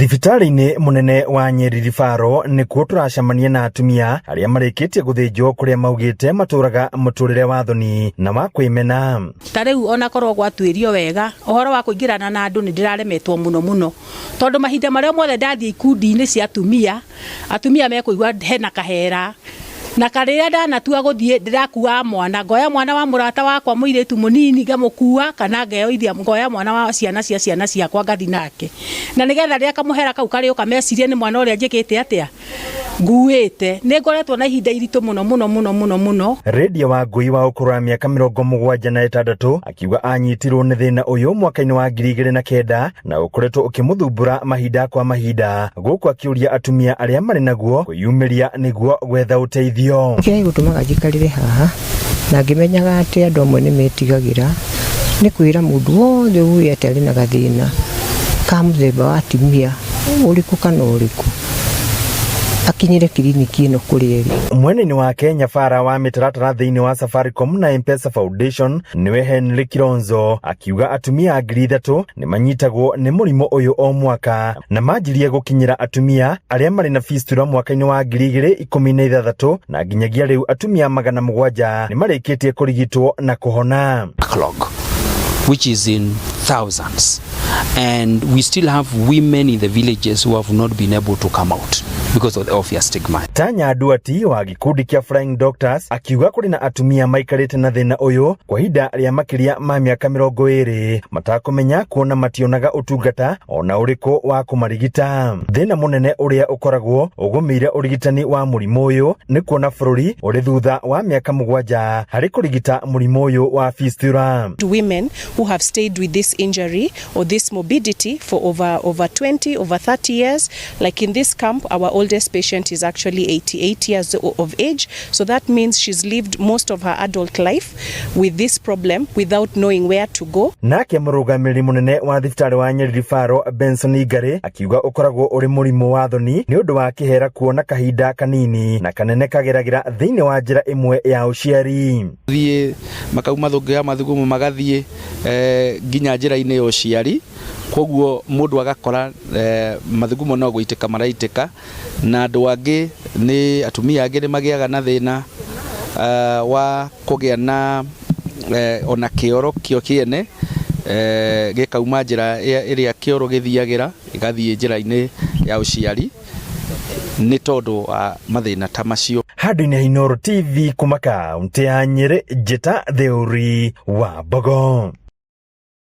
Thibitarĩ-inĩ mũnene wa Nyeri Rifaro nĩkuo tũracemania na atumia arĩa marĩkĩtie gũthĩnjwo kũrĩa maugĩte matũraga mũtũrĩre wa thoni na wa kwĩmena. Ta rĩu ona korwo gwatuĩrio wega ũhoro wa kũingĩrana na andũ nĩ ndĩraremetwo mũno mũno, tondũ mahinda marĩa mothe ndathiĩ ikundi-inĩ cia atumia, atumia mekũigua hena kahera na karĩrĩa ndanatua gũthiĩ ndĩrakuaga mwana, ngoya mwana wa mũrata wakwa mũirĩtu mũnini ngamũkua, kana ngeyoithia ngoya mwana wa ciana cia ciana ciakwa ngathi nake, na nĩgetha rĩrĩa kamũhera kau karĩũka mecirie nĩ mwana ũrĩa njĩkĩte atĩa nguĩte. Nĩ ngoretwo na ihinda iritũ mũno mũno mũno mũno mũno. Rendia wa ngui wa ũkũrũ wa mĩaka 76 akiuga anyitirwo nĩ thĩna ũyũ mwaka-inĩ wa 2009 na ũkoretwo ũkĩmũthumbũra mahinda kwa mahinda, gũkũ akĩũria atumia arĩa marĩ naguo kwĩyumĩria nĩguo gwetha ũteithio. Kĩrĩa gĩgũtũmaga njikarĩre haha na ngĩmenyaga atĩ andũ amwe nĩ metigagĩra nĩ kwĩra mũndũ wothe ũĩ atĩ arĩ na gathĩna ka mũthemba wa atumia ũrĩkũ kana ũrĩkũ akinyĩre kiriniki ĩno kũrĩa ĩrĩ. Mwena-inĩ wake nyabara wa mĩtaratara thĩinĩ wa Safaricom na M-Pesa Foundation nĩwe Henry Kilonzo akiuga atumia 3,000 nĩ manyitagwo nĩ mũrimũ ũyũ o mwaka na manjirie gũkinyĩra atumia arĩa marĩ na fistula mwaka-inĩ wa 2016 na nginyagia rĩu atumia 700 nĩ marĩkĩtie kũrigitwo na kũhona. Backlog, which is in thousands, and we still have women in the villages who have not been able to come out because of the obvious stigma. Tanya Duati wa gĩkundi kĩa Flying Doctors akiuga kũrĩ na atumia maikarĩte na thĩna ũyũ kwa ihinda rĩa makĩria ma mĩaka 20 matakũmenya kuona mationaga ũtungata ona ũrĩkũ wa kũmarigita. Thĩna mũnene ũrĩa ũkoragwo ũgũmĩire ũrigitani wa mũrimũ ũyũ nĩ kuona bũrũri ũrĩ thutha wa mĩaka 7 harĩ kũrigita mũrimũ ũyũ wa fistula. Women who have stayed with this injury or this morbidity for over 20, over 30 years. Like in this camp, our oldest patient is actually 88 years of age. So that means she's lived most of her adult life with this problem without knowing where to go. Nake mũrũgamĩrĩri mũnene wa thibitarĩ wa Nyeri Rifaro Benson Ngari akiuga ũkoragwo ũrĩ mũrimũ wa thoni nĩ ũndũ wa kĩhera kuona kahinda kanini na kanene kageragĩra thĩinĩ wa njĩra ĩmwe ya ũciari. Thiĩ makauma thũngĩ ya mathugumo magathiĩ nginya njĩra-inĩ ya ũciari, koguo mũndũ agakora mathugumo no gũitĩka maraitĩka, na andũ angĩ nĩ atumia angĩ nĩ magĩaga na thĩna wa kũgĩa na ona kĩoro kĩo kĩene gĩkauma njĩra ĩrĩa kĩoro gĩthiagĩra gĩgathiĩ njĩra-inĩ ya ũciari nĩ tondũ wa mathĩna ta macio. Handũ-inĩ ha Inooro TV kuma kaunti ya Nyĩrĩ, Njĩta Theuri wa Mbogo.